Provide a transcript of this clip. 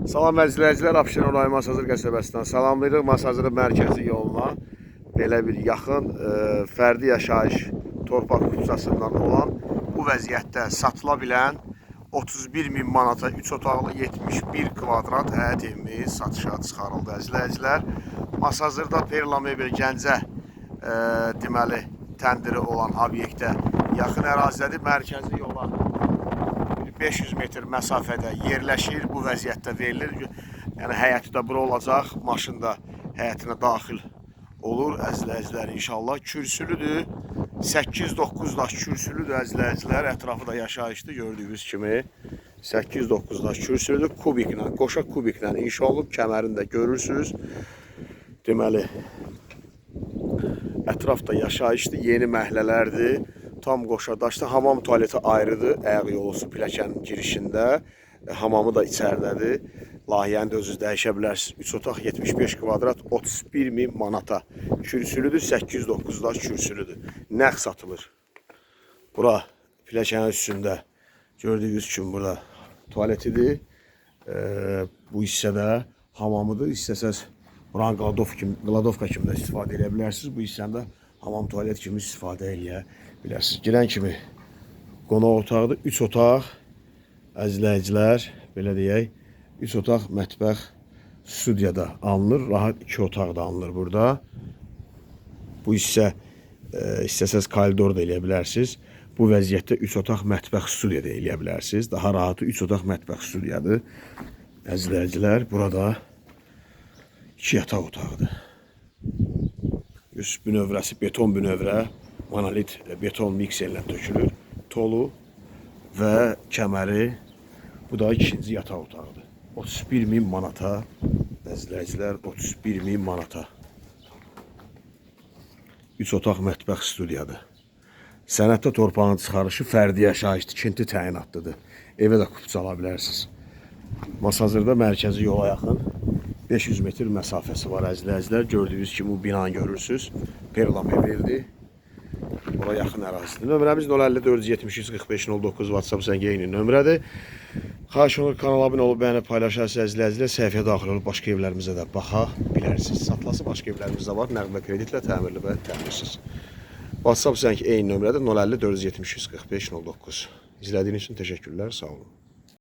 Salam əzizləyicilər, Abşeron rayon Masazır qəsəbəsindən salamlayırıq. Masazırın mərkəzi yoluna belə bir yaxın fərdi yaşayış torpaq kupçasından olan bu vəziyyətdə satıla bilən 31 min manata 3 otaqlı 71 kvadrat həyət evimiz satışa çıxarıldı əzizləyicilər. Masazırda Perla Mebel Gəncə deməli təndiri olan obyektə yaxın ərazidədir. Mərkəzi yola 500 metr məsafədə yerləşir. Bu vəziyyətdə verilir. Yəni həyəti də bura olacaq. Maşın da həyətinə daxil olur əzizləyicilər inşallah. Kürsülüdür. 8-9 daş kürsülüdür əzizləyicilər. Ətrafı da yaşayışdır gördüyünüz kimi. 8-9 daş kürsülüdür. Kubiklə, qoşa kubiklə inşa olunub. Kəmərini də görürsünüz. Deməli, ətrafda yaşayışdır, yeni məhəllələrdir. Tam qoşa daşlı. Hamam tualeti ayrıdır. Ayaq yolusu pilləkənin girişində. Hamamı da içəridədir. Layihəni də özünüz dəyişə bilərsiniz. 3 otaq 75 kvadrat 31 min manata. Kürsülüdür, 8-9 daş kürsülüdür. Nəq satılır. Bura pilləkənin üstündə gördüyünüz kimi burada tualetidir. Bu hissədə hamamıdır. İstəsəz buranı qladovka kimi də istifadə edə bilərsiniz. Bu hissəni də hamam tualet kimi istifadə eləyə bilərsiniz. Girən kimi qonaq otağıdır. 3 otaq əzizləyicilər, belə deyək, 3 otaq mətbəx studiyada alınır. Rahat 2 otaq da alınır burada. Bu hissə istəsəz koridor da eləyə bilərsiniz. Bu vəziyyətdə 3 otaq mətbəx studiya da eləyə bilərsiniz. Daha rahatı 3 otaq mətbəx studiyadır. Əzizləyicilər, burada 2 yataq otağıdır. Üst bünövrəsi beton bünövrə, monolit beton mikserlə tökülür. Tolu və kəməri. Bu da ikinci yataq otağıdır. 31 min manata əzizləyicilər, 31 min manata. 3 otaq mətbəx studiyadır. Sənəddə torpağın çıxarışı fərdi yaşayış tikinti təyinatlıdır. Evə də kupça ala bilərsiniz. Masazırda mərkəzi yola yaxın 500 metr məsafəsi var əzizləyicilər. Gördüyünüz kimi bu binanı görürsünüz. Perla mebeldir. Ora yaxın ərazidir. Nömrəmiz 050 473 45 09 WhatsApp zəng eyni nömrədir. Xahiş olunur kanala abunə olub bəyənib paylaşarsınız əzizləyicilər. Səhifəyə daxil olub başqa evlərimizə də baxa bilərsiniz. Satılası başqa evlərimiz də var. Nəqd və kreditlə təmirli və təmirsiz. WhatsApp zəng eyni nömrədir 050 473 45 09. İzlədiyiniz üçün təşəkkürlər. Sağ olun.